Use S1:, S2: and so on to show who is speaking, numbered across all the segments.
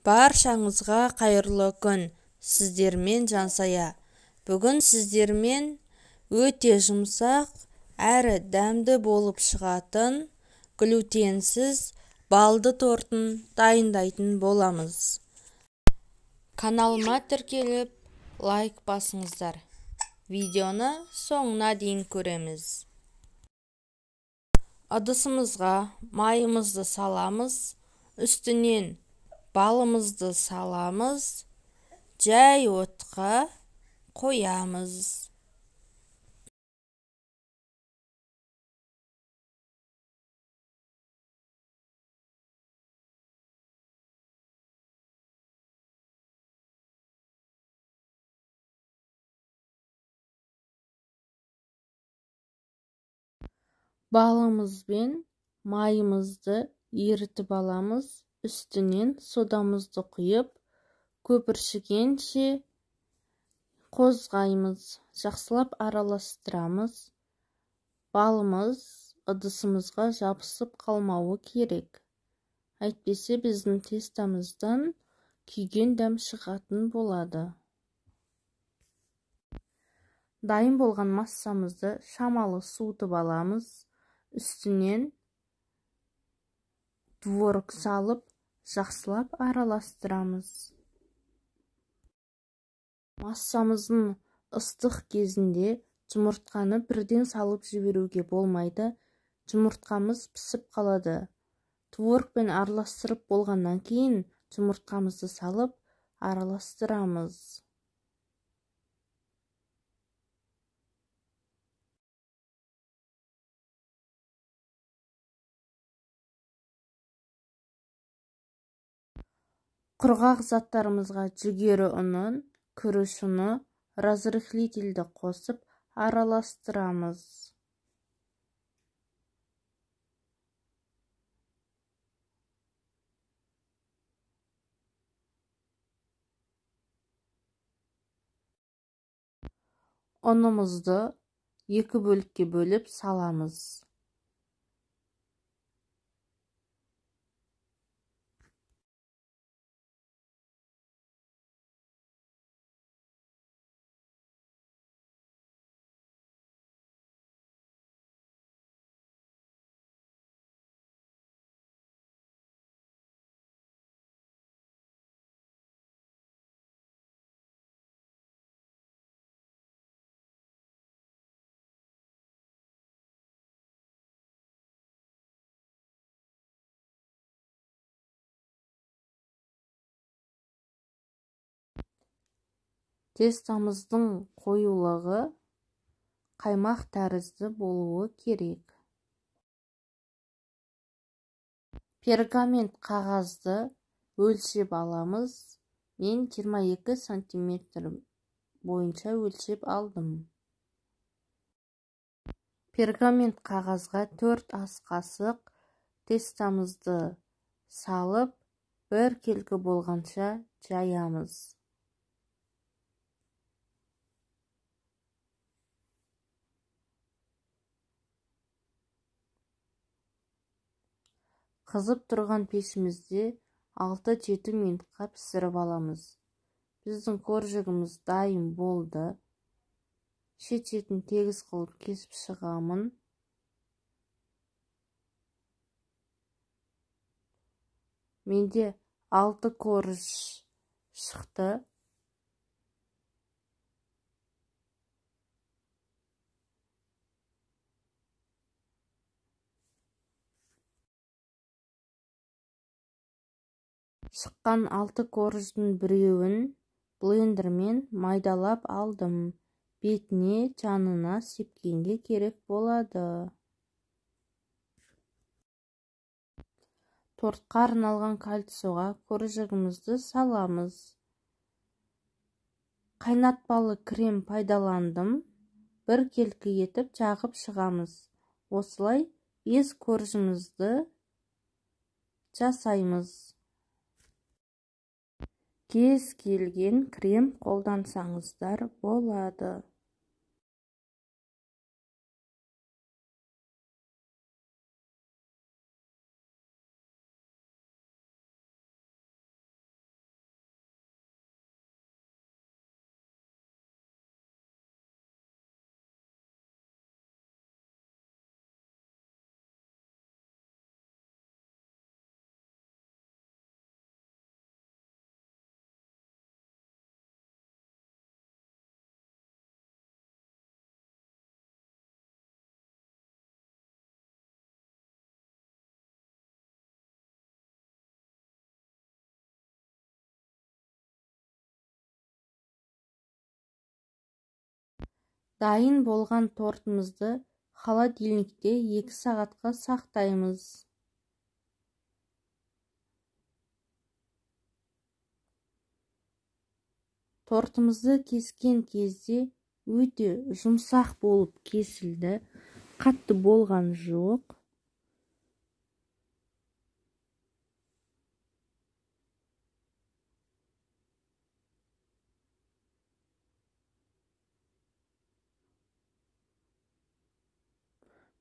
S1: Баршаңызға қайырлы күн! Сіздермен Жансая. Бүгін сіздермен өте жұмсақ әрі дәмді болып шығатын глютенсіз балды тортын дайындайтын боламыз. Каналыма тіркеліп, лайк басыңыздар. Видеоны соңына дейін көреміз. Ыдысымызға майымызды саламыз, үстінен балымызды саламыз, жай отқа қоямыз. Балымыз бен майымызды ерітіп аламыз, үстінен содамызды құйып, көпіршігенше қозғаймыз, жақсылап араластырамыз. Балымыз ыдысымызға жабысып қалмауы керек. Әйтпесе біздің тестамыздан күйген дәм шығатын болады. Дайын болған массамызды шамалы суытып аламыз. Үстінен творог салып, жақсылап араластырамыз. Массамыздың ыстық кезінде жұмыртқаны бірден салып жіберуге болмайды. Жұмыртқамыз пісіп қалады. Творогпен араластырып болғаннан кейін жұмыртқамызды салып араластырамыз. Құрғақ заттарымызға жүгері ұнын, күріш ұны, разрыхлительді қосып араластырамыз. Ұнымызды екі бөлікке бөліп саламыз. Тестамыздың қоюлығы қаймақ тәрізді болуы керек. Пергамент қағазды өлшеп аламыз. Мен 22 сантиметр бойынша өлшеп алдым. Пергамент қағазға 4 ас қасық тестамызды салып, бір келкі болғанша жаямыз. Қызып тұрған пешімізде 6-7 минутқа пісіріп аламыз. Біздің коржигіміз дайын болды. Шет-шетін тегіс қылып кесіп шығамын. Менде 6 корж шықты. Шыққан 6 корждың біреуін блендермен майдалап алдым. Бетіне, жанына сепкенге керек болады. Тортқа арналған кольцоға коржигімізді саламыз. Қайнатпалы крем пайдаландым. Бір келкі етіп жағып шығамыз. Осылай 5 коржымызды жасаймыз. Кез келген крем қолдансаңыздар болады. Дайын болған тортымызды холодильникте 2 сағатқа сақтаймыз. Тортымызды кескен кезде өте жұмсақ болып кесілді, қатты болған жоқ.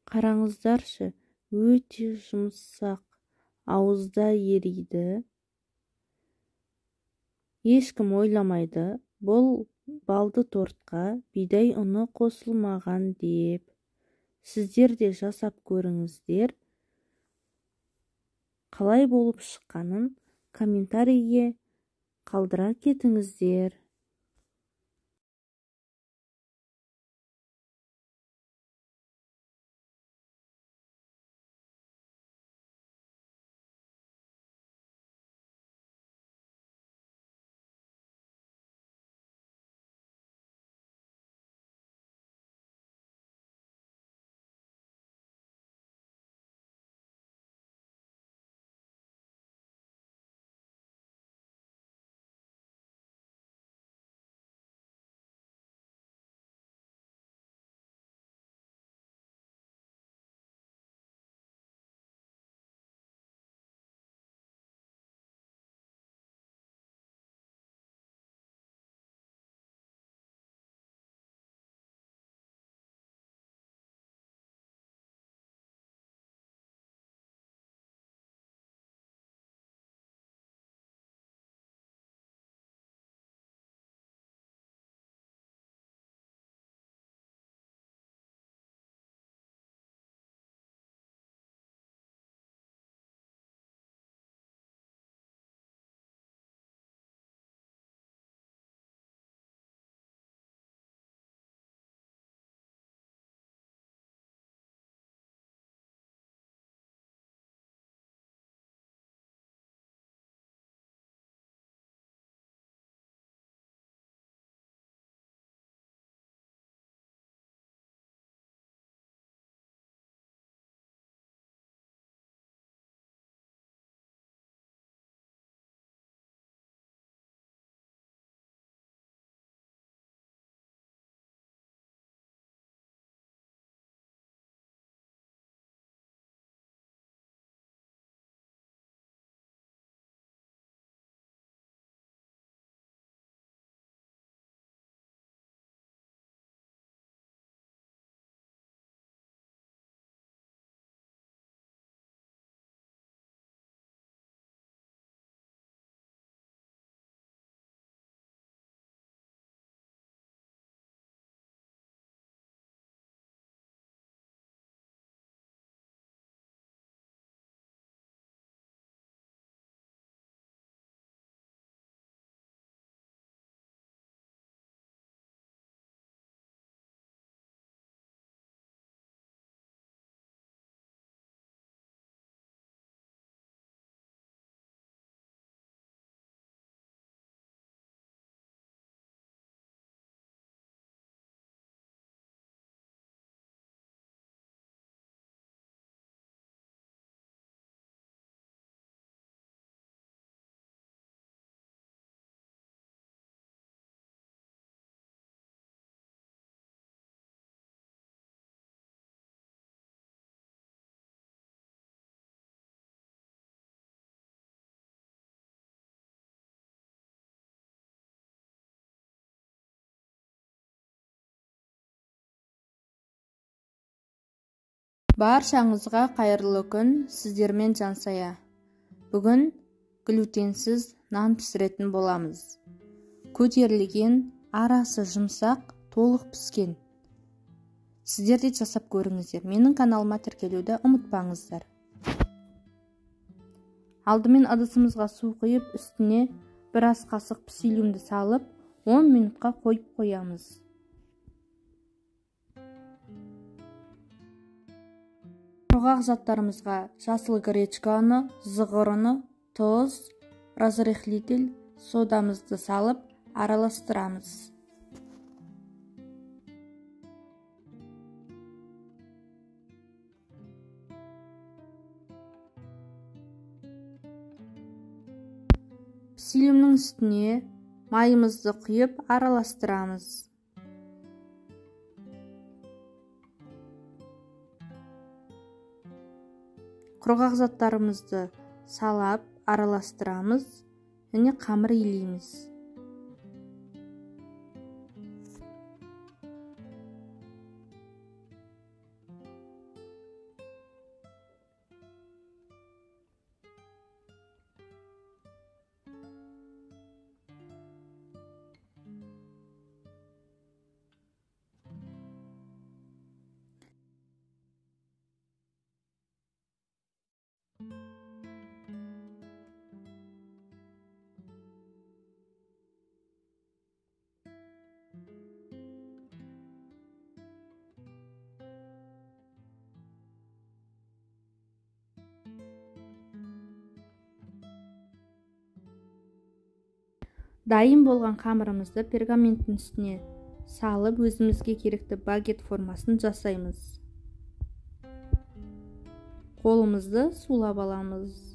S1: Қараңыздаршы, өте жұмсақ, ауызда ериді. Ешкім ойламайды, бұл балды тортқа бидай ұны қосылмаған деп. Сіздер де жасап көріңіздер. Қалай болып шыққанын комментарийге қалдыра кетіңіздер. Баршаңызға қайырлы күн, сіздермен Жансая. Бүгін глютенсіз нан пісіретін боламыз. Көтерілген, арасы жұмсақ, толық піскен. Сіздер де жасап көріңіздер. Менің каналыма тіркелуді ұмытпаңыздар. Алдымен ыдысымызға су құйып, үстіне бір ас қасық пісилімді салып, 10 минутқа қойып қоямыз. Құрғақ заттарымызға жасыл гречка ұны, зығыр ұны, тұз, разрыхлитель, содамызды салып араластырамыз. Псилиумның үстіне майымызды құйып араластырамыз. Құрғақ заттарымызды салап араластырамыз және қамыр илейміз. Дайын болған қамырымызды пергаменттің үстіне салып, өзімізге керекті багет формасын жасаймыз. Қолымызды сулап аламыз.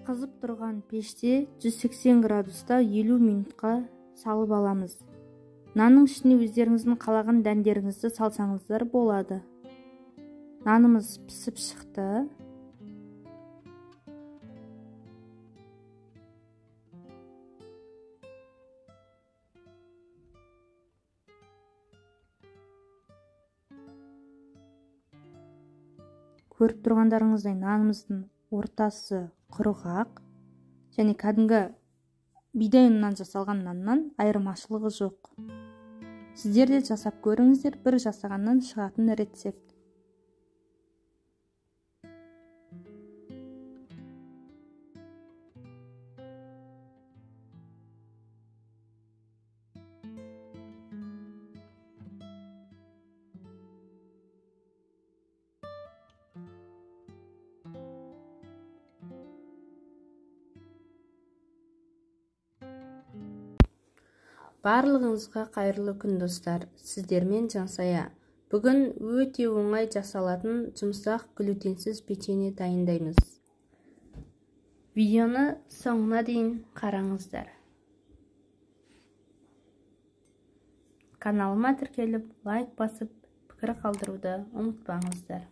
S1: Қызып тұрған пеште 180 градуста 50 минутқа салып аламыз. Нанның ішіне өздеріңіздің қалаған дәндеріңізді салсаңыздар болады. Нанымыз пісіп шықты. Көріп тұрғандарыңыздай нанымыздың ортасы құрғақ және кәдімгі бидай ұнынан жасалған наннан айырмашылығы жоқ. Сіздер де жасап көріңіздер, бір жасағаннан шығатын рецепт.
S2: Барлығыңызға қайырлы күн, достар. Сіздермен Жансая. Бүгін өте оңай жасалатын жұмсақ глютенсіз печенье дайындаймыз. Видеоны соңына дейін қараңыздар. Каналыма тіркеліп, лайк басып, пікір қалдыруды ұмытпаңыздар.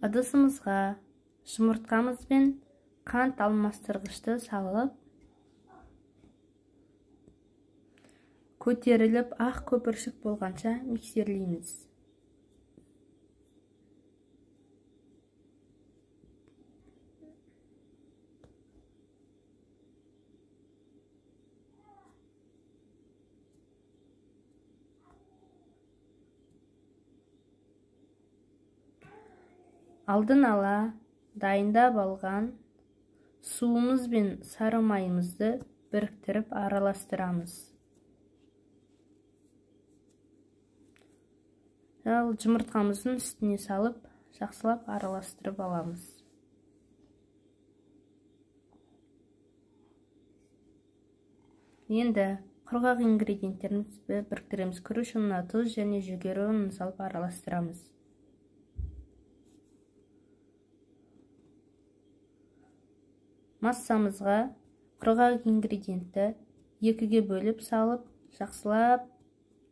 S2: Ыдысымызға жұмыртқамыз бен қант алмастырғышты салып, көтеріліп ақ көпіршік болғанша миксерлейміз. Алдын ала дайындап алған суымыз бен сары майымызды біріктіріп араластырамыз. Ал жұмыртқамыздың үстіне салып, жақсылап араластырып аламыз. Енді құрғақ ингредиенттерімізді біріктіреміз. Күріш ұнына тұз және жүгері ұнын салып араластырамыз. Массамызға құрғақ ингредиентті екіге бөліп салып, жақсылап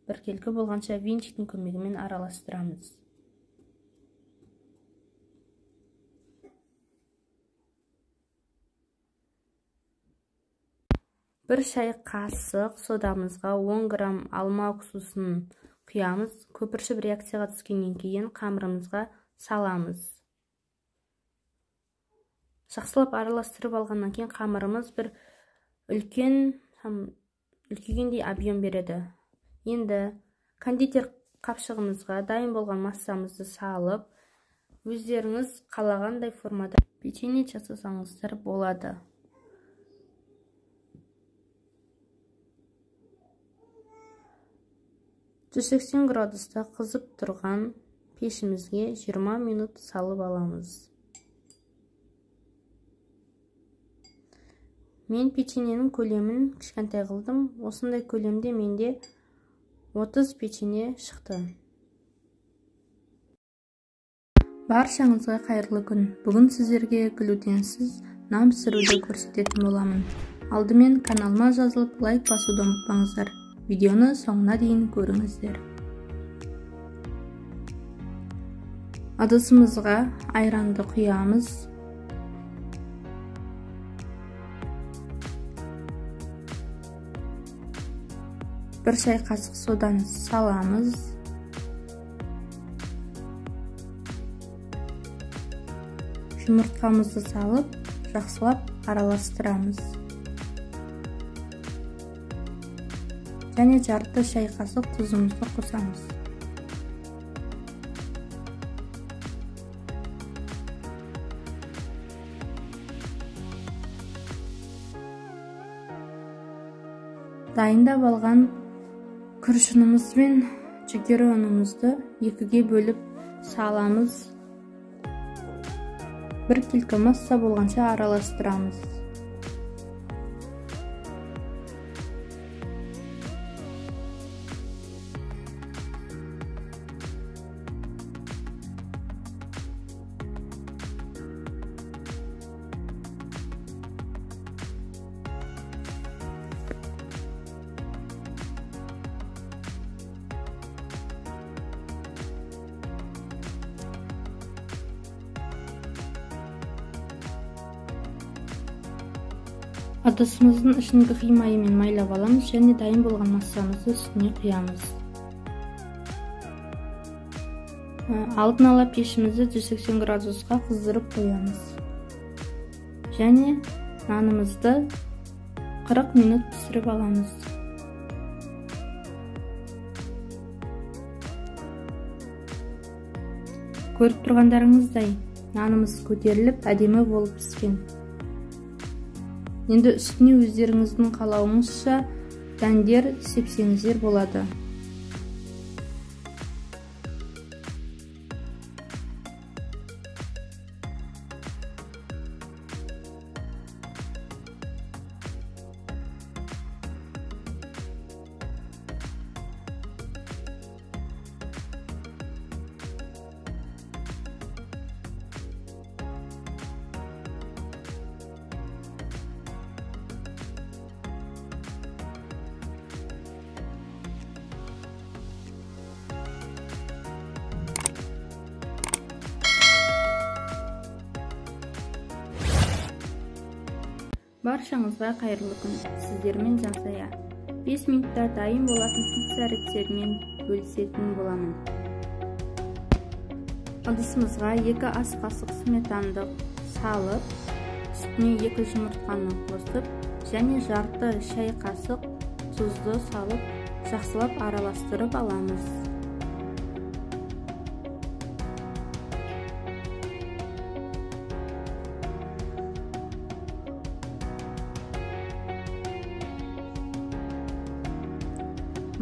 S2: біркелкі болғанша венчиктің көмегімен араластырамыз. Бір шай қасық содамызға 10 грамм алма уксусын құямыз. Көпіршіп реакцияға түскеннен кейін қамырымызға саламыз. Жақсылап араластырып алғаннан кейін қамырымыз бір үлкейгендей объем береді. Енді кондитер қапшығымызға дайын болған массамызды салып, өздеріңіз қалағандай формада печенье жасасаңыздар болады. 180 градуста қызып тұрған пешімізге 20 минут салып аламыз. Мен печеньенің көлемін кішкентай қылдым. Осындай көлемде менде 30 печенье шықты. Баршаңызға қайырлы күн. Бүгін сіздерге глютенсіз нан пісіруді көрсететін боламын. Алдымен каналыма жазылып, лайк басуды ұмытпаңыздар. Видеоны соңына дейін көріңіздер. Ыдысымызға айранды құямыз. Бір шай қасық соданы саламыз. Жұмыртқамызды салып, жақсылап араластырамыз. Және жарты шай қасық тұзымызды қосамыз. Дайындап алған күріш ұнымыз бен жүгері ұнымызды екіге бөліп саламыз. Біркелкі масса болғанша араластырамыз. Ыдысымыздың ішін гхи майымен майлап аламыз және дайын болған массамызды үстіне құямыз. Алдын ала пешімізді 180 градусқа қыздырып қоямыз. Және нанымызды 40 минут пісіріп аламыз. Көріп тұрғандарыңыздай, нанымыз көтеріліп, әдемі болып піскен. Енді үстіне өздеріңіздің қалауыңызша дәндер сепсеңіздер болады. Баршаңызға қайырлы күн. Сіздермен Жансая. 5 минутта дайын болатын пицца рецептімен бөлісетін боламын. Ыдысымызға 2 ас қасық сметанды салып, үстіне 2 жұмыртқаны қосып, және жарты шай қасық тұзды салып, жақсылап араластырып аламыз.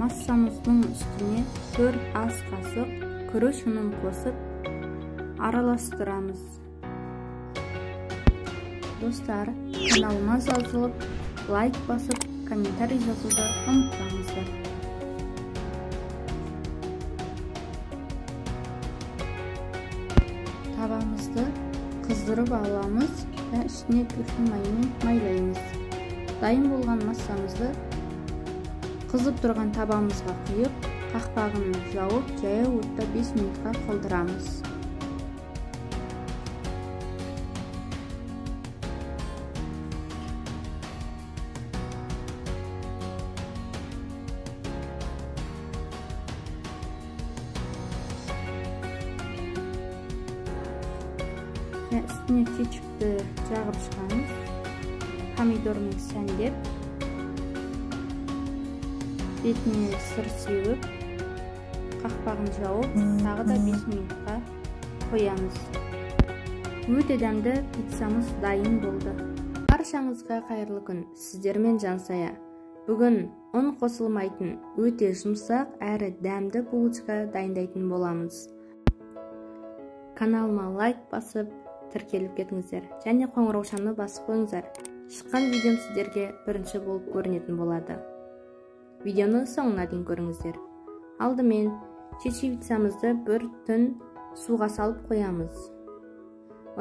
S2: Массамыздың үстіне 4 ас қасық күріш ұнын қосып араластырамыз. Достар, каналыма жазылып, лайк басып, комментарий жазуды ұмытпаңыздар. Табамызды қыздырып аламыз және үстіне гхи майымен майлаймыз. Дайын болған массамызды қызып тұрған табамызға құйып, қақпағын жауып, жаяу отта 5 минутқа қалдырамыз. Үстіне кетчупті жағып шығамыз. Помидормен сәндеп, бетіне сыр сеуіп, қақпағын жауып, тағы да 5 минутқа қоямыз. Өте дәмді пиццамыз дайын болды. Баршаңызға қайырлы күн. Сіздермен Жансая.
S1: Бүгін ұн қосылмайтын өте жұмсақ әрі дәмді булочка дайындайтын боламыз. Каналыма лайк басып, тіркеліп кетіңіздер және қоңыраушаны басып қойыңыздар. Шыққан видеом сіздерге бірінші болып көрінетін болады. Видеоны соңына дейін көріңіздер. Алдымен чечевицамызды бір түн суға салып қоямыз.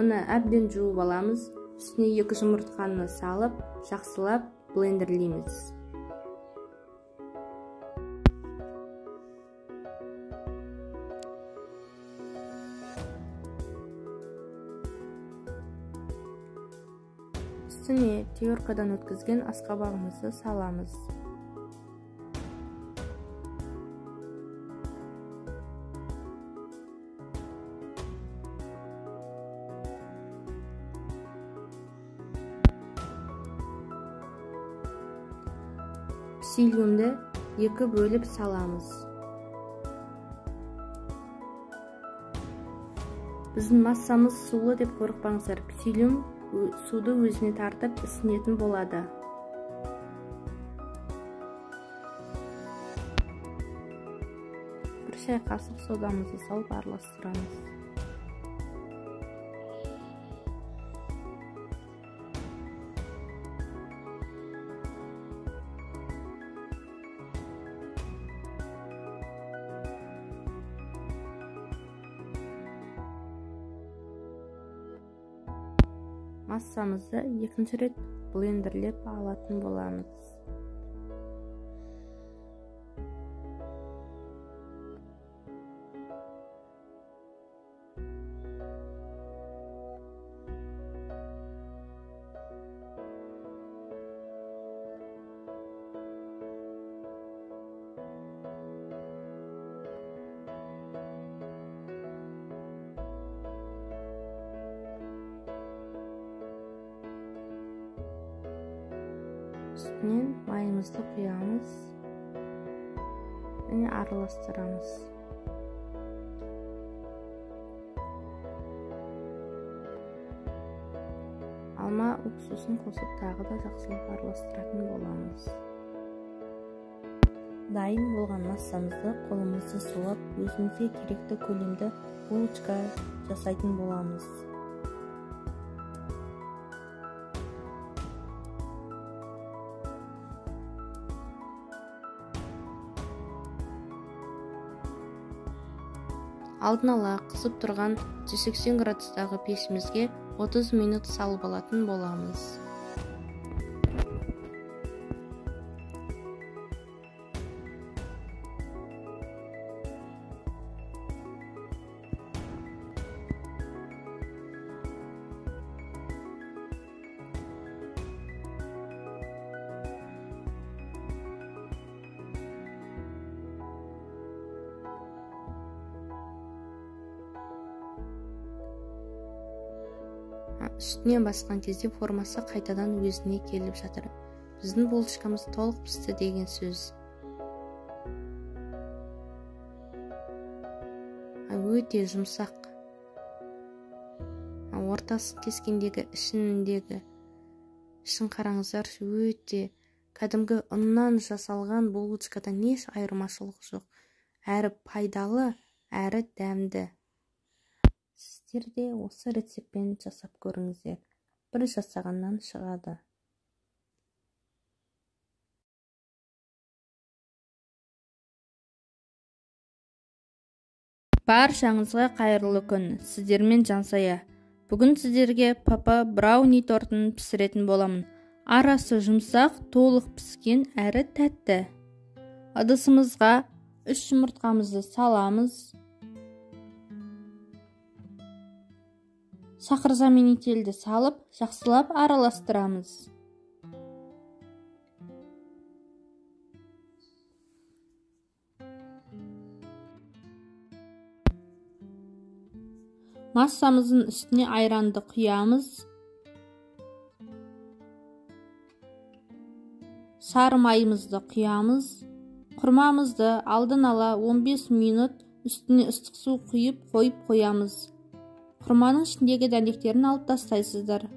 S1: Оны әбден жуып аламыз. Үстіне 2 жұмыртқаны салып, жақсылап блендерлейміз. Үстіне теркадан өткізген асқабағымызды саламыз. Псилиумді 2 бөліп саламыз. Біздің массамыз сулы деп қорықпаңыздар. Псилиум суды өзіне тартып ісінетін болады. Бір шай қасық содамызды салып араластырамыз. Массамызды екінші рет блендерлеп алатын боламыз. Үстінен майымызды құямыз және араластырамыз. Алма уксусын қосып тағы да жақсылап араластыратын боламыз. Дайын болған массамызды қолымызды сулап, өзімізге керекті көлемді булочка жасайтын боламыз. Алдын ала қызып тұрған 180 градустағы пешімізге 30 минут салып алатын боламыз. Үстіне басқан кезде формасы қайтадан өзіне келіп жатыр. Біздің булочкамыз толық пісті деген сөз. Өте жұмсақ. Ортасын кескендегі ішіндегі ішін қараңыздар, өте кәдімгі ұннан жасалған булочкадан еш айырмашылық жоқ. Әрі пайдалы, әрі дәмді. Сіздер де осы рецептпен жасап көріңіздер. Бір жасағаннан шығады. Баршаңызға қайырлы күн. Сіздермен Жансая. Бүгін сіздерге папа брауни тортын пісіретін боламын. Арасы жұмсақ, толық піскен әрі тәтті. Ыдысымызға 3 жұмыртқамызды саламыз. Сахар заменительді салып, жақсылап араластырамыз. Массамыздың үстіне айранды құямыз. Сары майымызды құямыз. Құрмамызды алдын ала 15 минут үстіне ыстық су құйып қойып қоямыз. Құрманың ішіндегі дәнектерін алып тастайсыздар.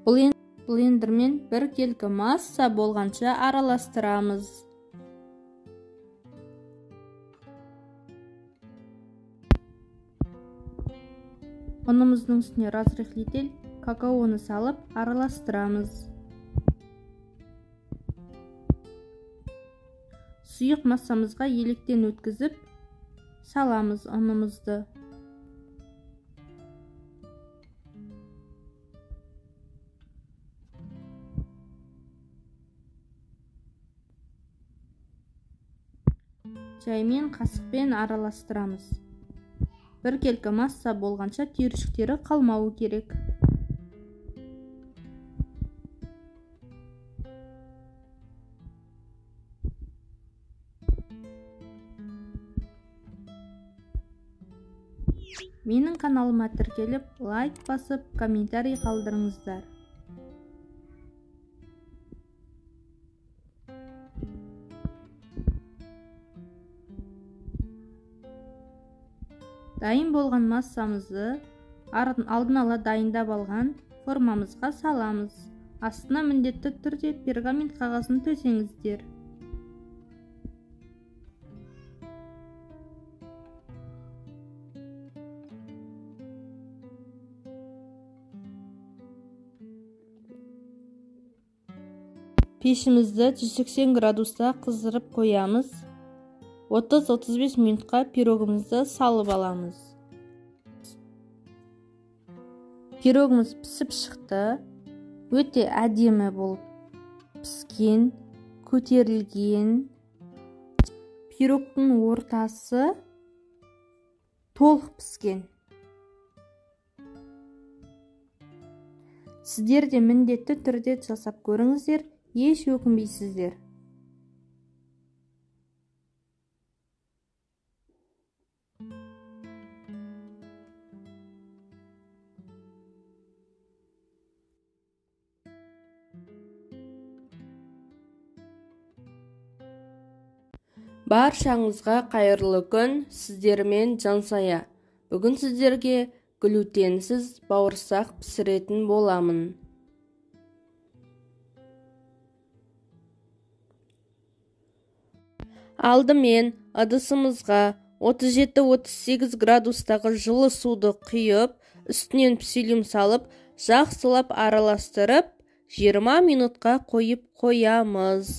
S1: Блендермен біркелкі масса болғанша араластырамыз. Ұнымыздың үстіне разрыхлитель, какаоны салып араластырамыз. Сұйық массамызға електен өткізіп саламыз ұнымызды. Жаймен қасықпен араластырамыз. Біркелкі масса болғанша түйіршіктері қалмауы керек. Менің каналыма тіркеліп, лайк басып, комментарий қалдырыңыздар. Дайын болған массамызды алдын ала дайындап алған формамызға саламыз. Астына міндетті түрде пергамент қағазын төсеңіздер. Пешімізді 180 градуста қыздырып қоямыз. 30-35 минутқа пирогымызды салып аламыз. Пирогымыз пісіп шықты. Өте әдемі болып піскен, көтерілген. Пирогтың ортасы толық піскен. Сіздер де міндетті түрде жасап көріңіздер, еш өкінбейсіздер.
S3: Баршаңызға қайырлы күн, сіздермен Жансая. Бүгін сіздерге глютенсіз бауырсақ пісіретін боламын. Алдымен ыдысымызға 37-38 градустағы жылы суды құйып, үстінен псилиум салып, жақсылап араластырып, 20 минутқа қойып қоямыз.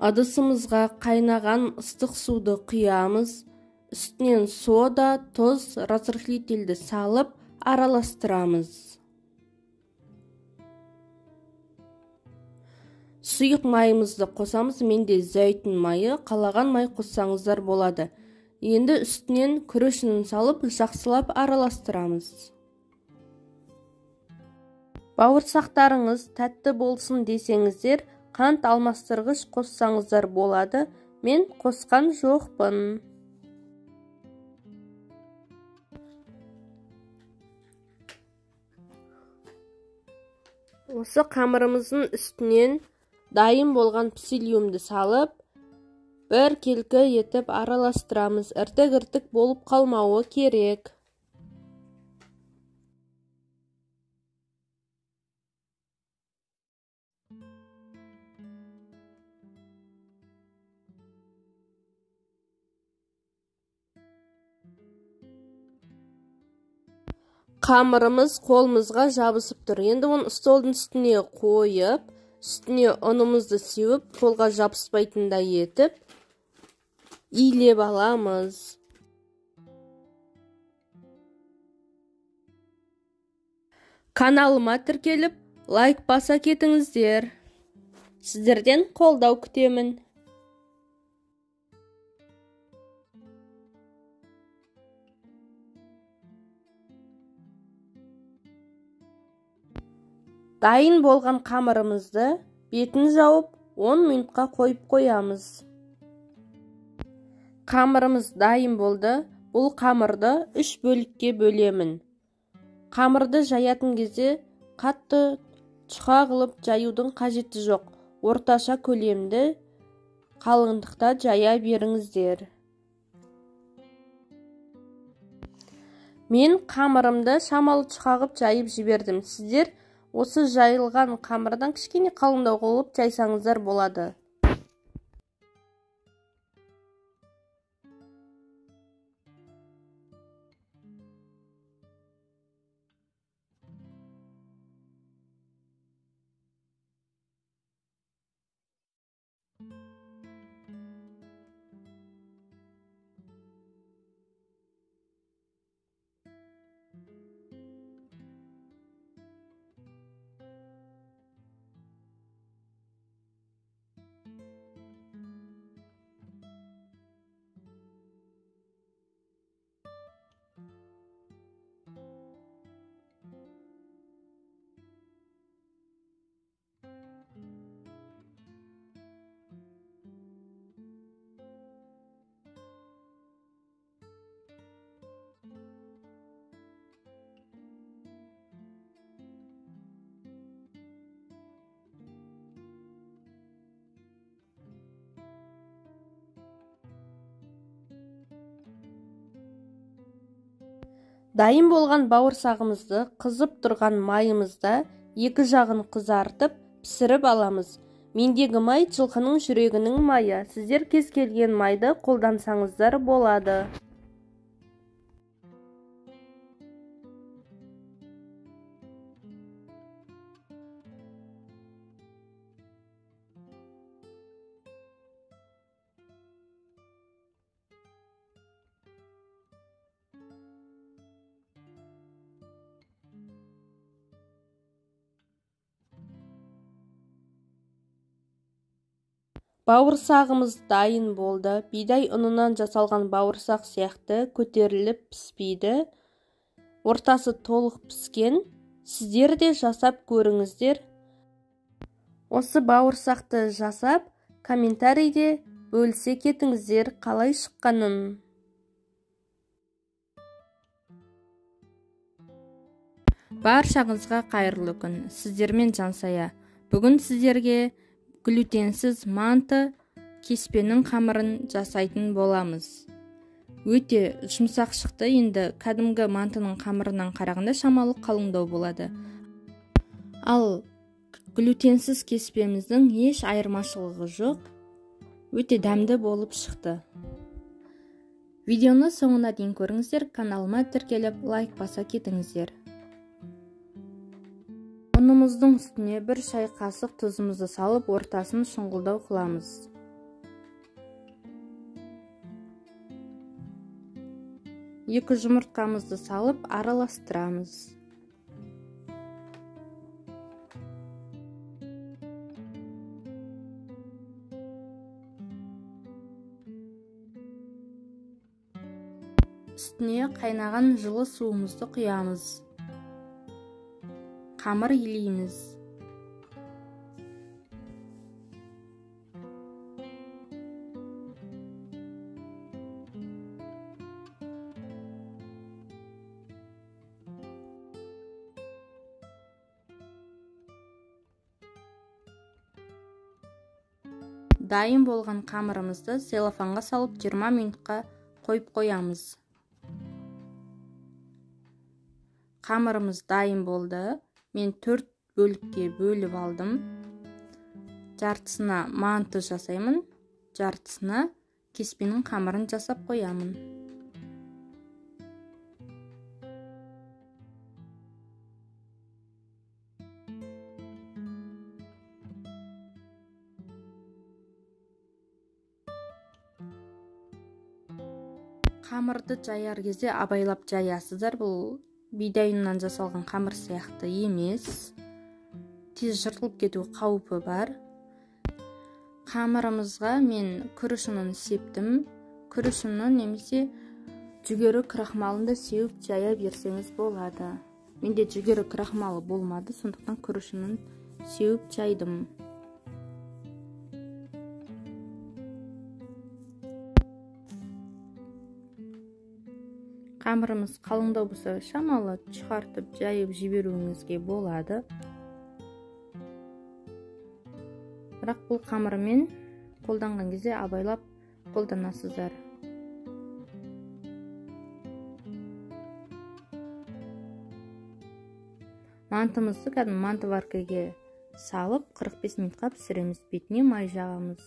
S3: Ыдысымызға қайнаған ыстық суды құямыз, үстінен сода, тұз, разрыхлительді салып араластырамыз. Сұйық майымызды қосамыз, менде зәйтүн майы, қалаған май қоссаңыздар болады. Енді үстінен күрішін салып жақсылап араластырамыз. Бауырсақтарыңыз тәтті болсын десеңіздер, қант алмастырғыш қоссаңыздар болады, мен қосқан жоқпын. Осы қамырымыздың үстінен дайын болған псилиумды салып, біркелкі етіп араластырамыз. Іртік-іртік болып қалмауы керек. Қамырымыз қолымызға жабысып тұр. Енді оны столдың үстіне қойып, үстіне ұнымызды сеуіп, қолға жабыспайтындай етіп илеп аламыз. Каналыма тіркеліп, лайк баса кетіңіздер. Сіздерден қолдау күтемін. Дайын болған қамырымызды бетін жауып 10 минутқа қойып қоямыз. Қамырымыз дайын болды. Бұл қамырды 3 бөлікке бөлемін. Қамырды жаятын кезде қатты жұқа қылып жаюдың қажеті жоқ. Орташа көлемді қалыңдықта жая беріңіздер. Мен қамырымды шамалы жұқағып жайып жібердім. Сіздер осы жайылған қамырдан кішкене қалыңдау қылып жайсаңыздар болады. Дайын болған бауырсағымызды қызып тұрған майымызда екі жағын қызартып пісіріп аламыз. Мендегі май жылқының жүрегінің майы. Сіздер кез келген майды қолдансаңыздар болады. Бауырсағымыз дайын болды. Бидай ұнынан жасалған бауырсақ сияқты көтеріліп піспейді. Ортасы толық піскен. Сіздер де жасап көріңіздер. Осы бауырсақты жасап, комментарийде бөлісе кетіңіздер қалай шыққанын.
S1: Баршаңызға қайырлы күн. Сіздермен Жансая. Бүгін сіздерге глютенсіз манты кеспенің қамырын жасайтын боламыз. Өте жұмсақ шықты. Енді кәдімгі мантының қамырынан қарағанда шамалы қалыңдау болады. Ал глютенсіз кеспеміздің еш айырмашылығы жоқ. Өте дәмді болып шықты. Видеоны соңына дейін көріңіздер, каналыма тіркеліп лайк баса кетіңіздер. Ұнымыздың үстіне бір шай қасық тұзымызды салып, ортасын шұңғылдау қыламыз. Екі жұмыртқамызды салып, араластырамыз. Үстіне қайнаған жылы суымызды құямыз. Қамыр илейміз. Дайын болған қамырымызды целлофанға салып 20 минутқа қойып қоямыз. Қамырымыз дайын болды. Мен 4 бөлікке бөліп алдым. Жартысына манты жасаймын, жартысына кеспенің қамырын жасап қоямын. Қамырды жаяр кезде абайлап жаясыздар. Бұл бидай ұнынан жасалған қамыр сияқты емес. Тез жыртылып кету қаупі бар. Қамырымызға мен күріш ұнын септім. Күріш ұны немесе жүгері крахмалын да сеуіп жая берсеңіз болады. Менде жүгері крахмалы болмады, сондықтан күріш ұнын сеуіп жайдым. Қамырымыз қалыңдау болса, шамалы шығартып жайып жіберуіңізге болады. Бірақ бұл қамырмен қолданған кезде абайлап қолданасыздар. Мантымызды кәдімгі мантоваркаге салып 45 минутқа пісіреміз. Бетіне май жағамыз.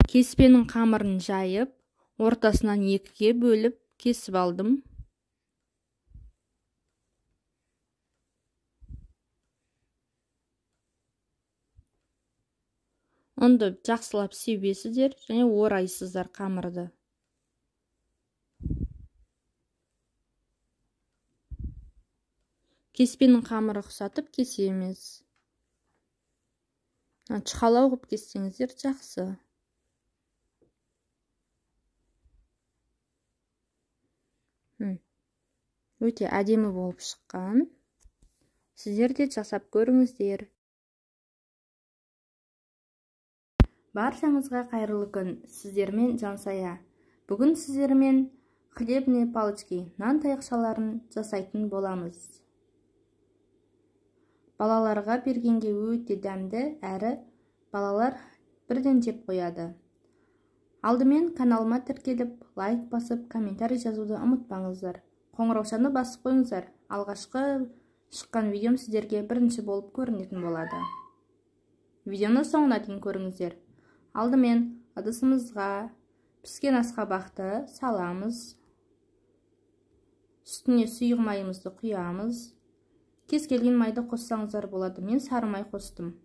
S1: Кеспенің қамырын жайып, ортасынан екіге бөліп кесіп алдым. Ұнды жақсылап себесіздер және орайсыздар қамырды. Кеспенің қамыры ұқсатып кесеміз. Чұқалау қылып кессеңіздер жақсы. Өте әдемі болып шыққан. Сіздер де жасап көріңіздер. Баршаңызға қайырлы күн. Сіздермен Жансая. Бүгін сіздермен хлебные палочки, нан таяқшаларын жасайтын боламыз. Балаларға бергенге өте дәмді, әрі балалар бірден жеп қояды. Алдымен каналыма тіркеліп, лайк басып, комментарий жазуды ұмытпаңыздар. Қоңыраушаны басып қойыңыздар. Алғашқы шыққан видеом сіздерге бірінші болып көрінетін болады. Видеоны соңына дейін көріңіздер. Алдымен ыдысымызға піскен асқабақты саламыз. Үстіне сұйық майымызды құямыз. Кез келген майды қоссаңыздар болады. Мен сары май қостым.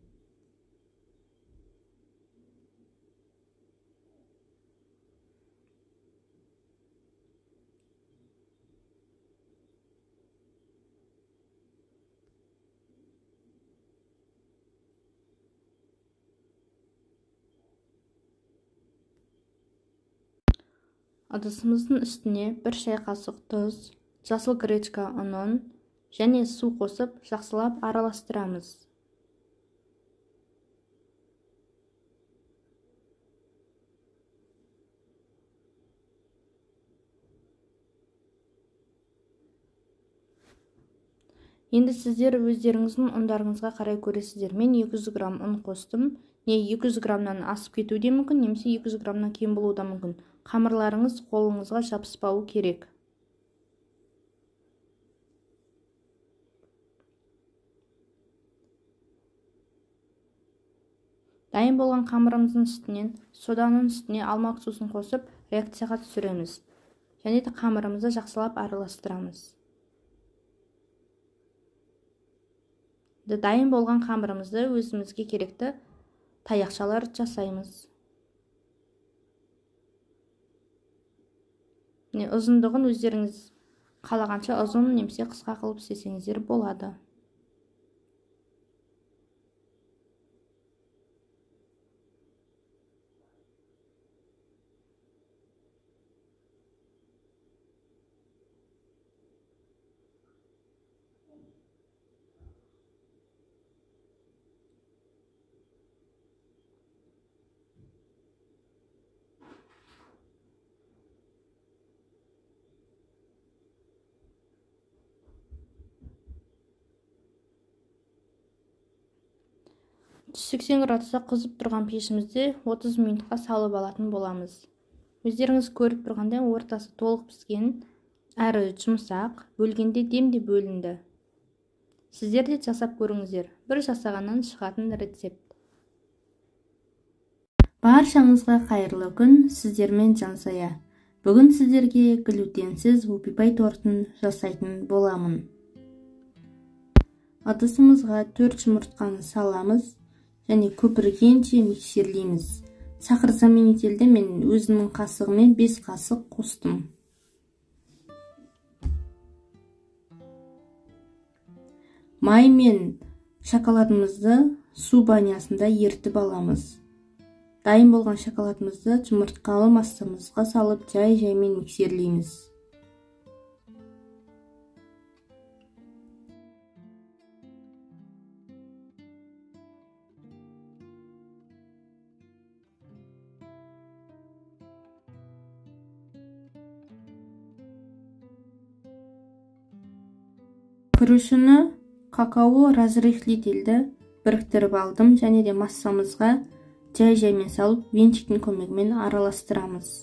S1: Ыдысымыздың үстіне 1 шай қасық тұз, жасыл гречка ұнын және су қосып жақсылап араластырамыз. Енді сіздер өздеріңіздің ұндарыңызға қарай көресіздер. Мен 200 грамм ұн қостым. Не 200 граммнан асып кетуі де мүмкін, немесе 200 граммнан кем болуы да мүмкін. Қамырларыңыз қолыңызға жабыспауы керек. Дайын болған қамырымыздың үстінен соданың үстіне алма уксусын қосып реакцияға түсіреміз. Және де қамырымызды жақсылап араластырамыз. Дайын болған қамырымызды өзімізге керекті таяқшалар жасаймыз. Ұзындығын өздеріңіз қалағанша ұзын немесе қысқа қылып істесеңіздер болады. 180 градуста қызып тұрған пешімізде 30 минутқа салып алатын боламыз. Өздеріңіз көріп тұрғандай ортасы толық піскен, әрі жұмсақ, бөлгенде демде бөлінді. Сіздер де жасап көріңіздер. Бір жасағаннан шығатын рецепт.
S2: Баршаңызға қайырлы күн, сіздермен Жансая. Бүгін сіздерге глютенсіз вупипай тортын жасайтын боламын. Ыдысымызға 4 жұмыртқаны саламыз және көпіргенше миксерлейміз. Сахар заменительді мен өзімнің қасығымен 5 қасық қостым. Май мен шоколадымызды су банясында ерітіп аламыз. Дайын болған шоколадымызды жұмыртқалы массамызға салып жай-жаймен миксерлейміз. Күрішіні какао разрыхлительді біріктіріп алдым және де массамызға жай-жаймен салып венчиктің көмегімен араластырамыз.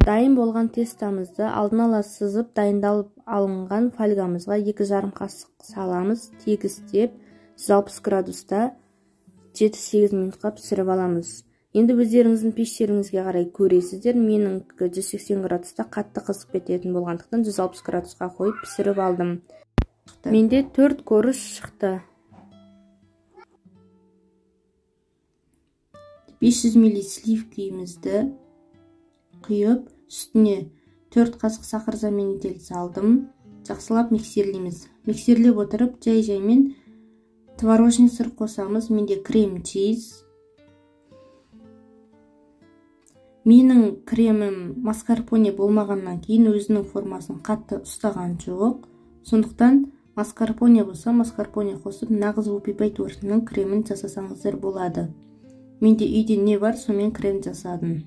S2: Дайын болған тестамызды алдын ала сызып дайындалып алынған фольгамызға 2,5 қасық саламыз, тегістеп 160 градуста 7-8 минутқа пісіріп аламыз. Енді өздеріңіздің пештеріңізге қарай көресіздер. Меніңкі 180 градуста қатты қызып кететін болғандықтан 160 градусқа қойып пісіріп алдым. Менде 4 корж шықты. 500 мл сливкімізді құйып, үстіне 4 қасық сахар заменитель салдым. Жақсылап миксерлейміз. Миксерлеп отырып, жай-жаймен творожный сыр қосамыз. Менде крем чиз. Менің кремім маскарпоне болмағаннан кейін өзінің формасын қатты ұстаған жоқ. Сондықтан маскарпоне болса, маскарпоне қосып, нағыз вупипай тортының кремін жасасаңыздар болады. Менде үйде не бар, сонымен крем жасадым.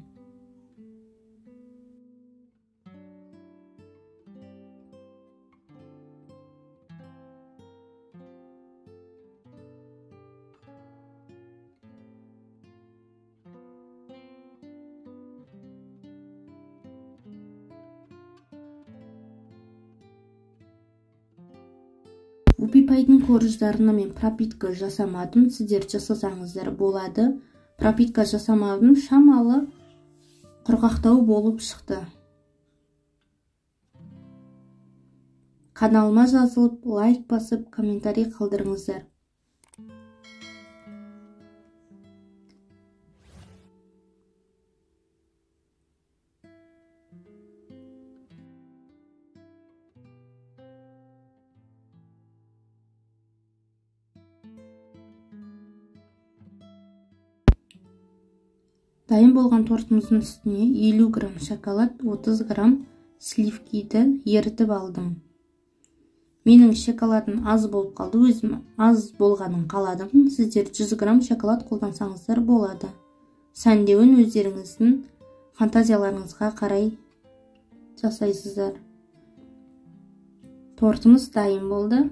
S2: Вупипайдың корждарына мен пропитка жасамадым. Сіздер жасасаңыздар болады. Пропитка жасамадым, шамалы құрғақтау болып шықты. Каналыма жазылып, лайк басып, комментарий қалдырыңыздар. Дайын болған тортымыздың үстіне 50 грамм шоколад, 30 грамм сливкиді ерітіп алдым. Менің шоколадым аз болып қалды, өзім аз болғанын қаладым. Сіздер 100 грамм шоколад қолдансаңыздар болады. Сәндеуін өздеріңіздің фантазияларыңызға қарай жасайсыздар. Тортымыз дайын болды.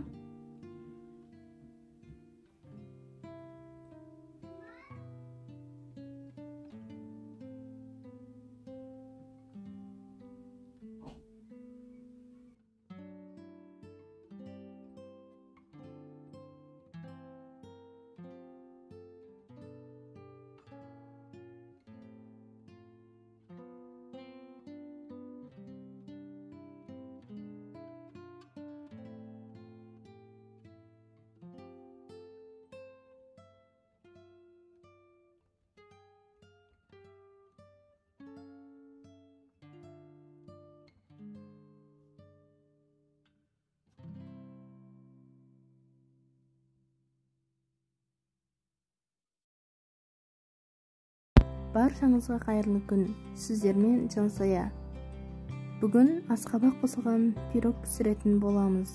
S2: Баршаңызға қайырлы күн, сіздермен Жансая. Бүгін асқабақ қосылған пирог пісіретін боламыз.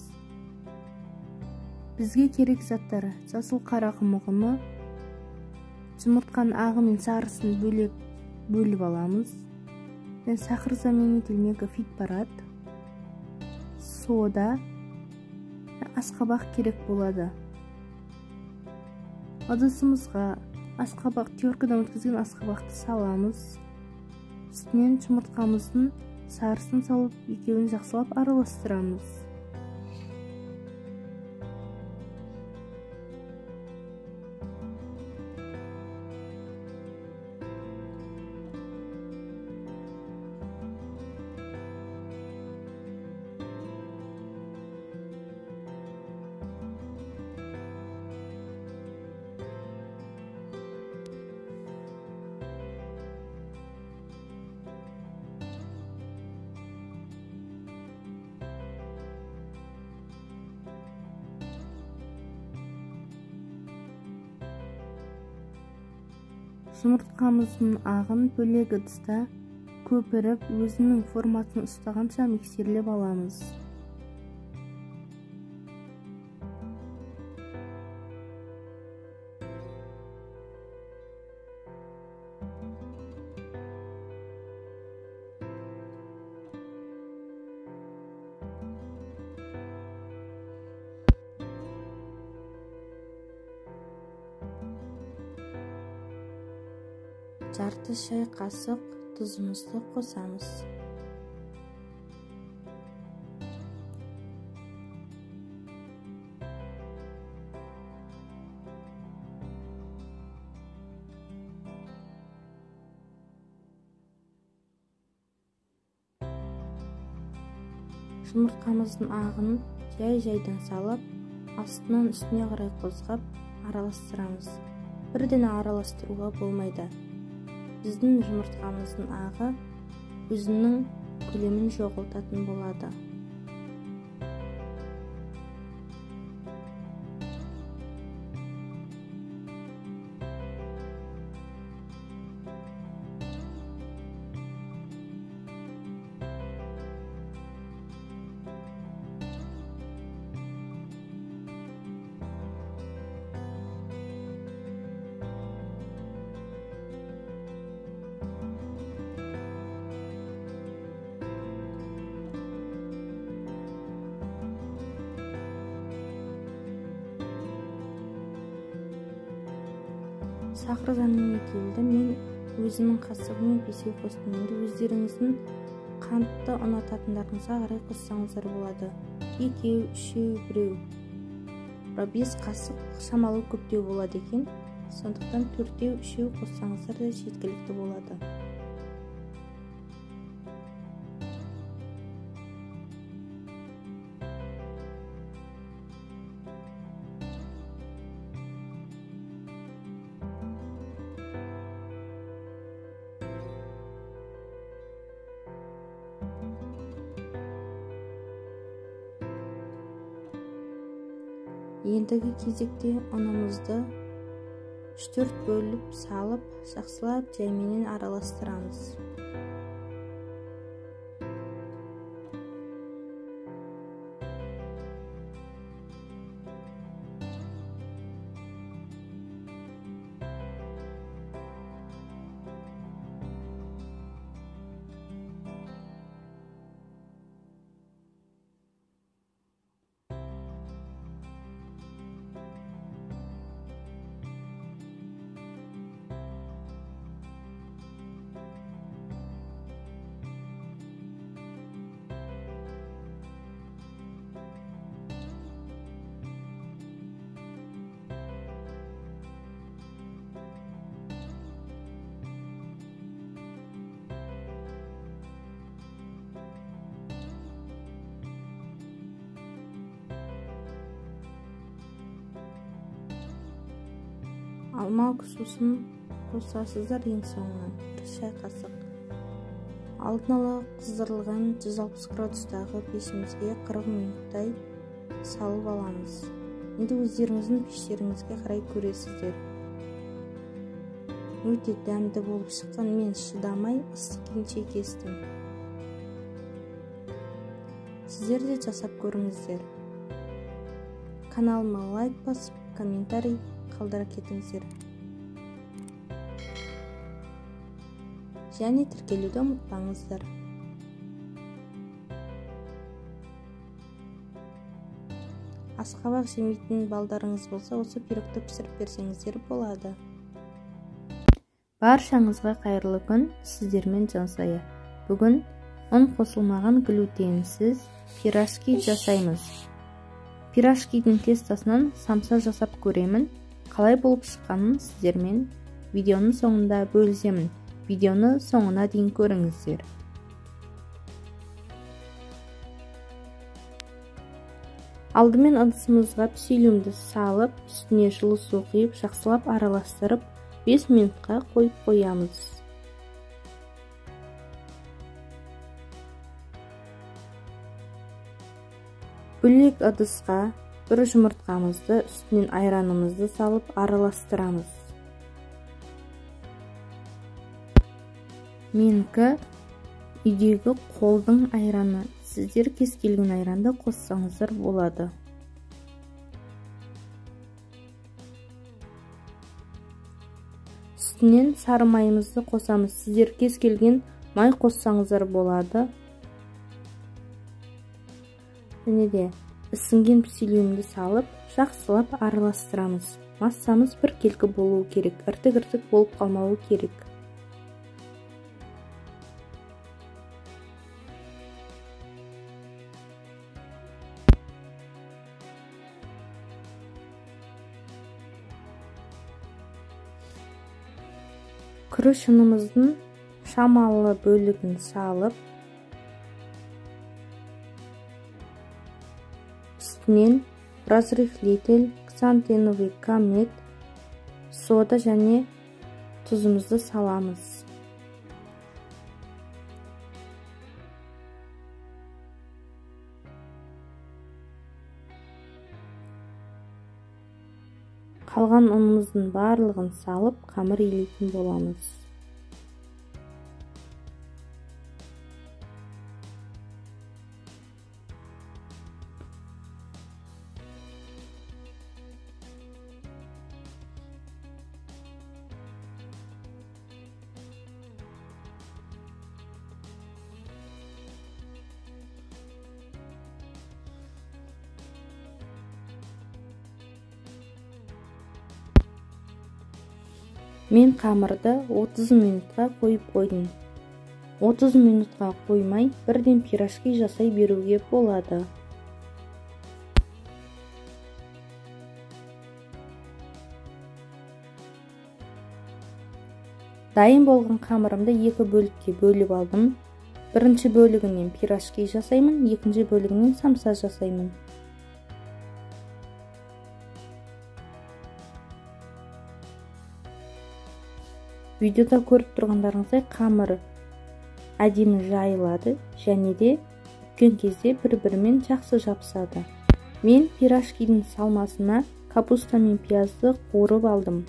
S2: Бізге керек заттар: жасыл қарақұмық ұны, жұмыртқаның ағы мен сарысын бөлек
S1: бөліп аламыз. Сахар заменитель Мегафит Парад, сода, асқабақ керек болады. Ыдысымызға асқабақ, теркадан өткізген асқабақты саламыз. Үстінен жұмыртқамыздың сарысын салып, екеуін жақсылап араластырамыз. Жұмыртқамыздың ағын бөлек ыдыста көпіріп, өзінің формасын ұстағанша миксерлеп аламыз. Жарты шай қасық тұзымызды қосамыз. Жұмыртқамыздың ағын жай-жайдан салып, астынан үстіне қарай қозғап араластырамыз. Бірден араластыруға болмайды. Біздің жұмыртқамыздың ағы өзінің көлемін жоғалтатын болады. Сахар заменителді мен өзімнің қасығыммен 5 қостым. Енді өздеріңіздің қантты ұнататындарыңызға қарай қоссаңыздар болады. 2, 3, 1. Бірақ 5 қасық шамалы көптеу болады екен. Сондықтан 4, 3 қоссаңыздар да жеткілікті болады. Ендігі кезекте ұнымызды 3-4 бөліп салып, жақсылап жайменен араластырамыз. Алма уксусын қосасыздар ең соңынан 1 шай қасық. Алдын ала қыздырылған 160 градустағы пешімізге 40 минуттай салып аламыз. Енді өздеріңіздің пештеріңізге қарай көресіздер. Өте дәмді болып шыққан, мен шыдамай ыстық күйінше кестім. Сіздер де жасап көріңіздер. Каналыма лайк басып, комментарий қалдыра кетіңіздер. және тіркелуді ұмытпаңыздар. Асқабақ жемейтін балдарыңыз болса, осы пирогты пісіріп берсеңіздер болады. Баршаңызға қайырлы күн, сіздермен Жансая. Бүгін ұн қосылмаған глютенсіз пирожки жасаймыз. Пирожкидің тестосынан самса жасап көремін. Қалай болып шыққанын сіздермен видеоның соңында бөлісемін. Видеоны соңына дейін көріңіздер. Алдымен ыдысымызға пісілімді салып, үстіне жылы су құйып, жақсылап араластырып, 5 минутқа қойып қоямыз. Бөлек ыдысқа бір жұмыртқамызды, үстінен айранымызды салып араластырамыз. Менікі үйдегі қолдың айраны. Сіздер кез келген айранды қоссаңыздар болады. Үстінен сары майымызды қосамыз. Сіздер кез келген май қоссаңыздар болады. Және де ісінген пісілімді салып, жақсылап араластырамыз. Массамыз біркелкі болуы керек, іртік-іртік болып қалмауы керек. Күріш ұнымыздың шамалы бөлігін салып, үстінен разрыхлитель, ксантиновый комет, сода және тұзымызды саламыз. Қалған ұнымыздың барлығын салып, қамыр илейтін боламыз. Мен қамырды 30 минутқа қойып қойдым. 30 минутқа қоймай, бірден пирожки жасай беруге болады. Дайын болған қамырымды екі бөлікке бөліп алдым. Бірінші бөлігінен пирожки жасаймын, екінші бөлігінен самса жасаймын. Видеода көріп тұрғандарыңыздай қамыр әдемі жайылады және де үккен кезде бір-бірімен жақсы жабысады. Мен пирожкидің салмасына капуста мен пиязды қуырып алдым.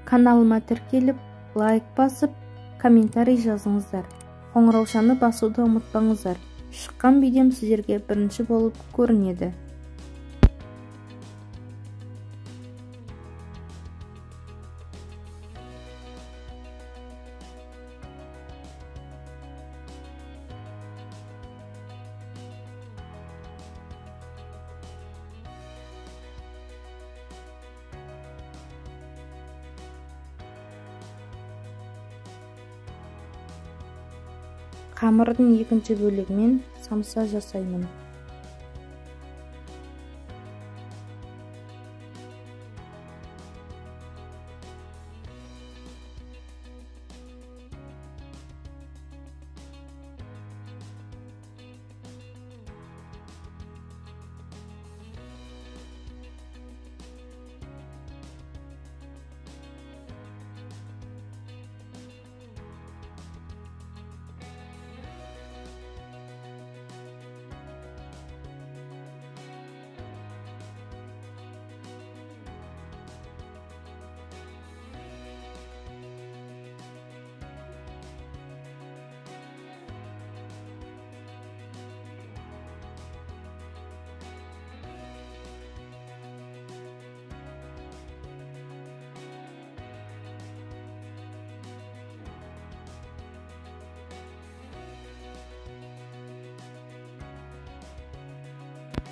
S1: Каналыма тіркеліп, лайк басып, комментарий жазыңыздар. Қоңыраушаны басуды ұмытпаңыздар. Шыққан видеом сіздерге бірінші болып көрінеді. Қамырдың екінші бөлігімен самса жасаймын.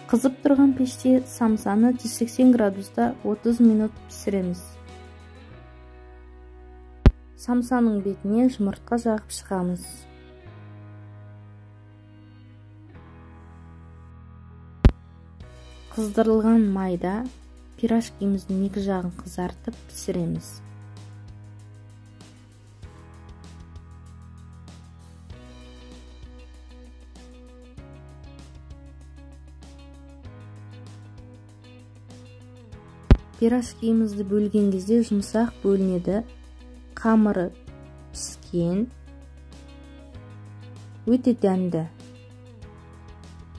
S1: Қызып тұрған пеште самсаны 180 градуста 30 минут пісіреміз. Самсаның бетіне жұмыртқа жағып шығамыз. Қыздырылған майда пирожкиміздің екі жағын қызартып пісіреміз. Пирожкимізді бөлген кезде жұмсақ бөлінеді. Қамыры піскен, өте дәмді.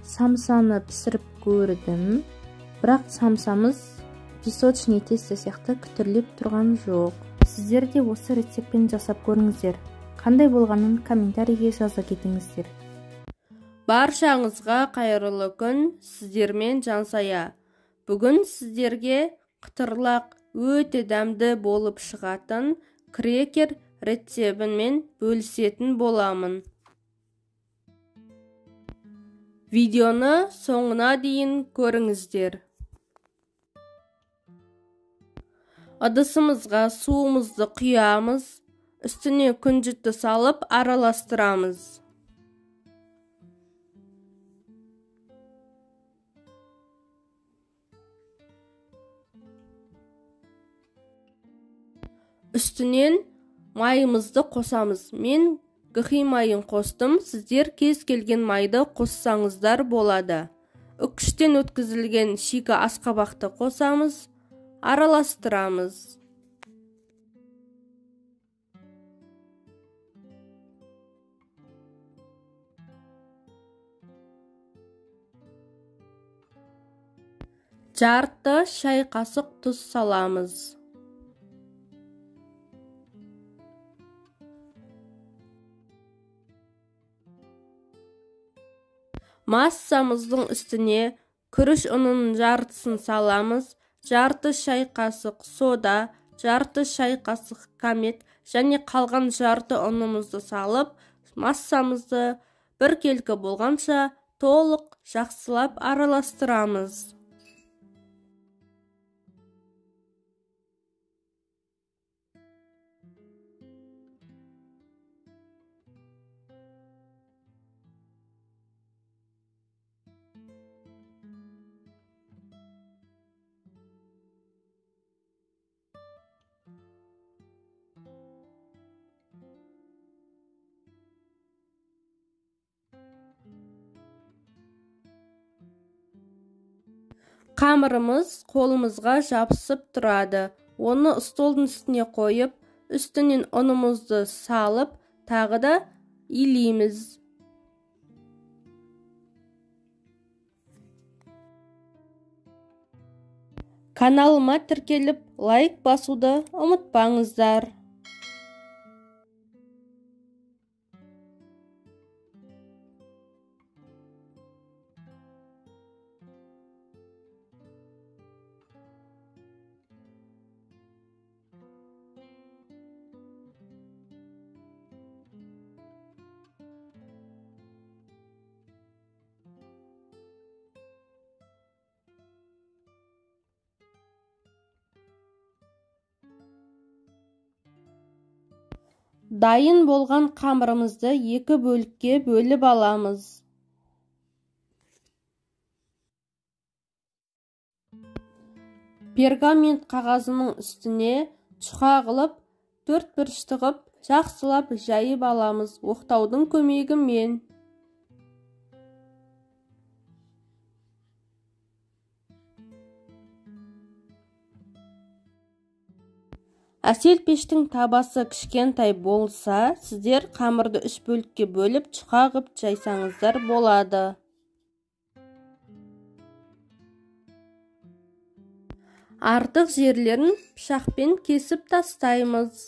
S1: Самсаны пісіріп көрдім, бірақ самсамыз песочный тесто сияқты күтірлеп тұрған жоқ. Сіздер де осы рецептпен жасап көріңіздер. Қандай болғанын комментарийге жаза кетіңіздер.
S3: Баршаңызға қайырлы күн, сіздермен Жансая. Бүгін сіздерге қытырлақ өте дәмді болып шығатын крекер рецебімен бөлісетін боламын. Видеоны соңына дейін көріңіздер. Ыдысымызға суымызды құямыз, үстіне күнжітті салып араластырамыз. Үстінен майымызды қосамыз. Мен гхи майын қостым, сіздер кез келген майды қоссаңыздар болады. Үккіштен өткізілген шикі асқабақты қосамыз, араластырамыз. Жарты шай қасық тұз саламыз. Массамыздың үстіне күріш ұнының жартысын саламыз, жарты шай қасық сода, жарты шай қасық камет және қалған жарты ұнымызды салып, массамызды біркелкі болғанша толық жақсылап араластырамыз. Қамырымыз қолымызға жабысып тұрады. Оны столдың үстіне қойып, үстінен ұнымызды салып, тағы да илейміз. Каналыма тіркеліп, лайк басуды ұмытпаңыздар. Дайын болған қамырымызды екі бөлікке бөліп аламыз. Пергамент қағазының үстіне жұқа қылып, төрт бұрышты қылып, жақсылап жайып аламыз оқтаудың көмегімен. Әсел пештің табасы кішкентай болса, сіздер қамырды үш бөлікке бөліп, жұқа қып жайсаңыздар болады. Артық жерлерін пышақпен кесіп тастаймыз.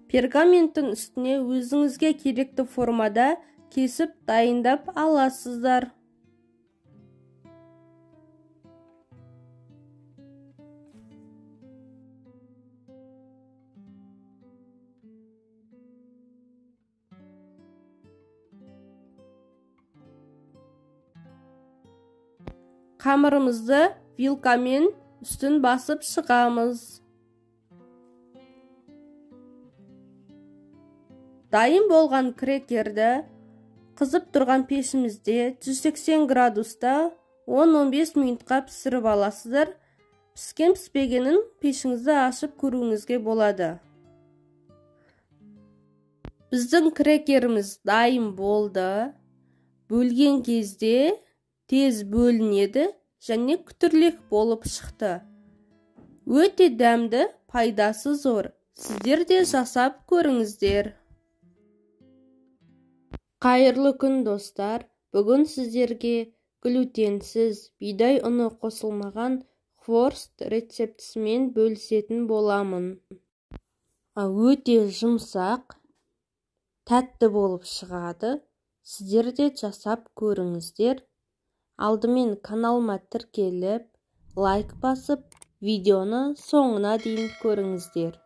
S3: Пергаменттің үстіне өзіңізге керекті формада кесіп дайындап аласыздар. Қамырымызды вилкамен үстін басып шығамыз. Дайын болған крекерді қызып тұрған пешімізде 180 градуста 10-15 минутқа пісіріп аласыздар. Піскен піспегенін пешіңізді ашып көруіңізге болады. Біздің крекеріміз дайын болды. Бөлген кезде тез бөлінеді және күтірлек болып шықты. Өте дәмді, пайдасы зор. Сіздер де жасап көріңіздер. Қайырлы күн, достар. Бүгін сіздерге глютенсіз, бидай ұны қосылмаған хворст рецептісімен бөлісетін боламын. Өте жұмсақ, тәтті болып шығады. Сіздер де жасап көріңіздер. Алдымен каналыма тіркеліп, лайк басып, видеоны соңына дейін көріңіздер.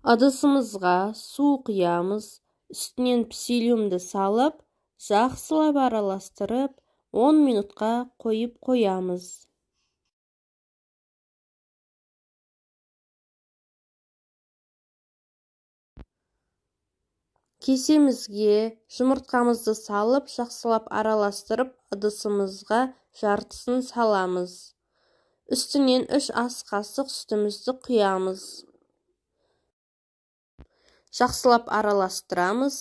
S3: Ыдысымызға су құямыз, үстінен псилиумды салып, жақсылап араластырып, 10 минутқа қойып қоямыз. Кесемізге жұмыртқамызды салып, жақсылап араластырып, ыдысымызға жартысын саламыз. Үстінен 3 ас қасық сүтімізді құямыз. Жақсылап араластырамыз.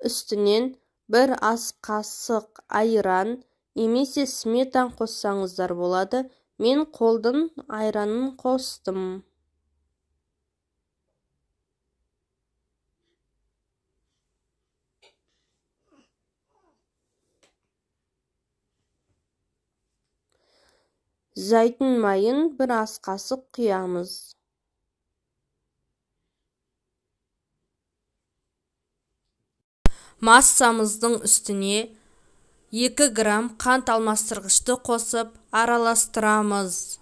S3: Үстінен 1 ас қасық айран немесе сметан қоссаңыздар болады. Мен қолдың айранын қостым. Зәйтүн майын 1 ас қасық құямыз. Массамыздың үстіне 2 грамм қант алмастырғышты қосып араластырамыз.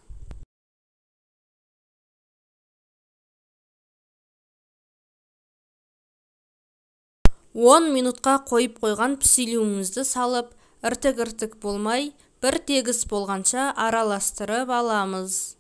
S3: 10 минутқа қойып қойған псилиумымызды салып, іртік-іртік болмай, бір тегіс болғанша араластырып аламыз.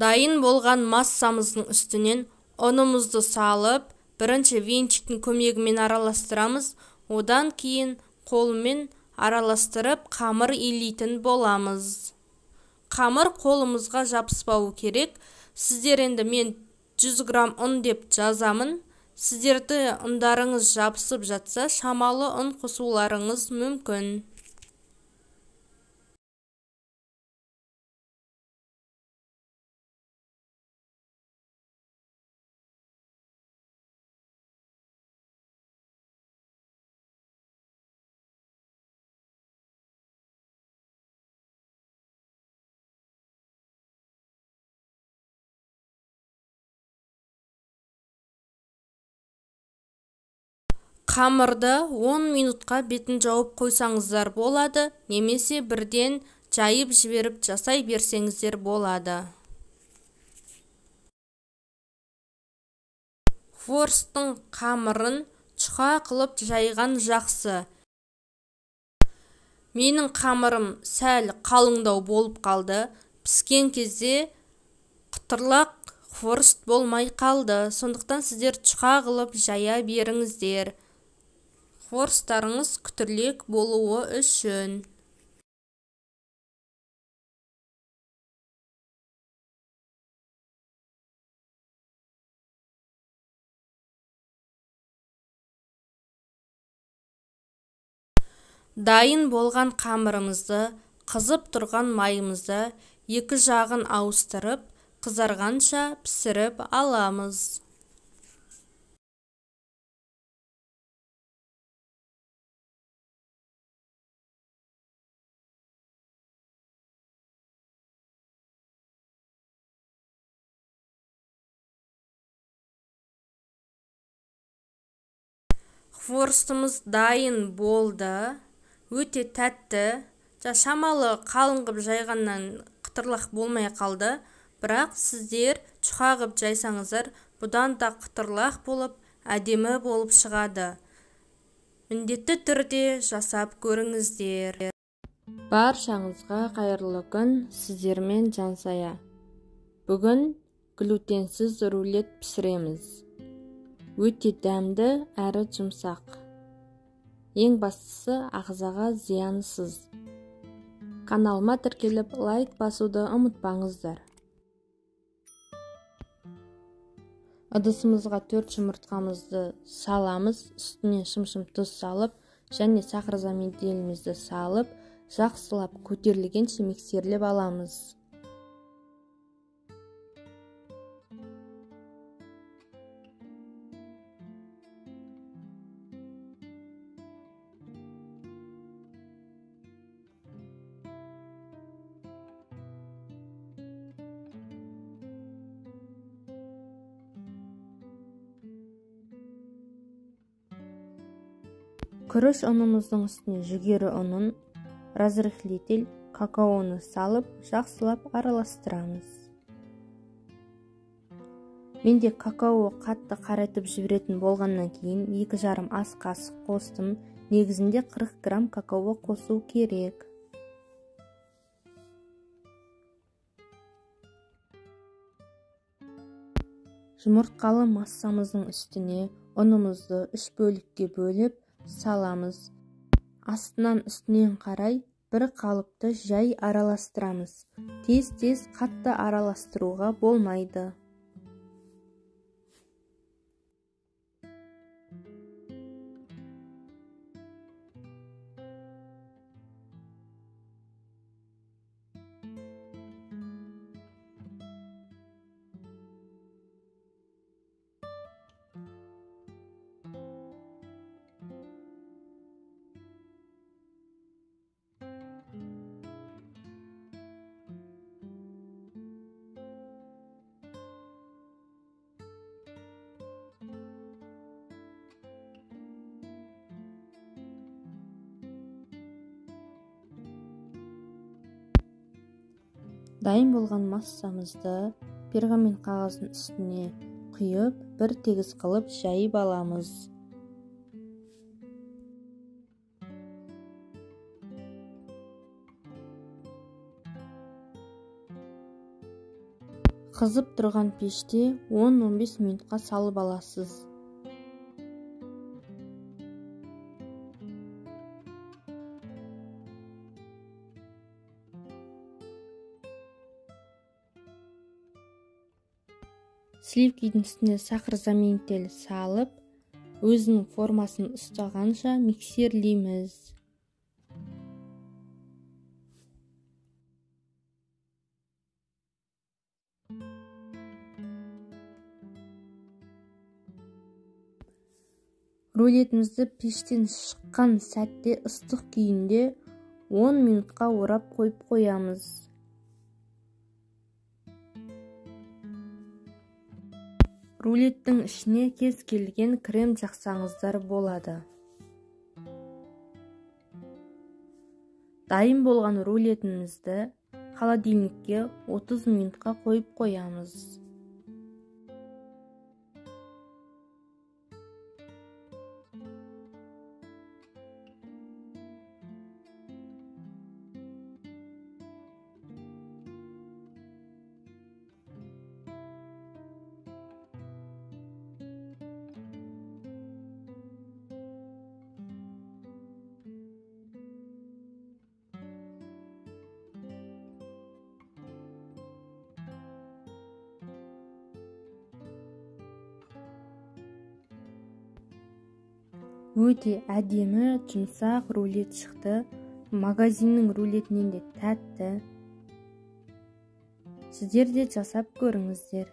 S3: Дайын болған массамыздың үстінен ұнымызды салып, бірінші венчиктің көмегімен араластырамыз, одан кейін қолмен араластырып қамыр илейтін боламыз. Қамыр қолымызға жабыспауы керек. Сіздер енді мен 100 грамм ұн деп жазамын. Сіздерді ұндарыңыз жабысып жатса, шамалы ұн қосуларыңыз мүмкін. Қамырды 10 минутқа бетін жауып қойсаңыздар болады, немесе бірден жайып жіберіп жасай берсеңіздер болады. Хворсттың қамырын жұқа қылып жайған жақсы. Менің қамырым сәл қалыңдау болып қалды. Піскен кезде қытырлақ хворст болмай қалды. Сондықтан сіздер жұқа қылып жая беріңіздер. Хворсттарыңыз күтірлек болуы үшін. Дайын болған қамырымызды қызып тұрған майымызда екі жағын ауыстырып, қызарғанша пісіріп аламыз. Хворостымыз дайын болды. Өте тәтті. Шамалы қалың қып жайғаннан қытырлақ болмай қалды. Бірақ сіздер жұқа қып жайсаңыздар, бұдан да қытырлақ болып, әдемі болып шығады. Міндетті түрде жасап көріңіздер. Баршаңызға қайырлы күн, сіздермен Жансая. Бүгін глютенсіз рулет пісіреміз. Өте дәмді әрі жұмсақ. Ең бастысы ағзаға зиянсыз. Каналыма тіркеліп, лайк басуды ұмытпаңыздар. Ыдысымызға 4 жұмыртқамызды саламыз, үстіне шымшым тұз салып, және сахар заменителімізді салып, жақсылап көтерілгенше миксерлеп аламыз. Күріш ұнымыздың үстіне жүгері ұнын, разрыхлитель, какаоны салып, жақсылап араластырамыз. Менде какао қатты қарайтып жіберетін болғаннан кейін 2,5 ас қасық қостым. Негізінде 40 грамм какао қосу керек. Жұмыртқалы массамыздың үстіне ұнымызды 3 бөлікке бөліп саламыз. Астынан үстінен қарай бір қалыпты жай араластырамыз. Тез-тез қатты араластыруға болмайды. Дайын болған массамызды пергамент қағаздың үстіне құйып, бір тегіс қылып жайып аламыз. Қызып тұрған пеште 10-15 минутқа салып аласыз. Сливкидің үстіне сахар заменитель салып, өзінің формасын ұстағанша миксерлейміз. Рулетімізді пештен шыққан сәтте ыстық күйінде 10 минутқа орап қойып қоямыз. Рулеттің ішіне кез келген крем жақсаңыздар болады. Дайын болған рулетімізді холодильникке 30 минутқа қойып қоямыз. Өте әдемі, жұмсақ рулет шықты. Магазиннің рулетінен де тәтті. Сіздер де жасап көріңіздер.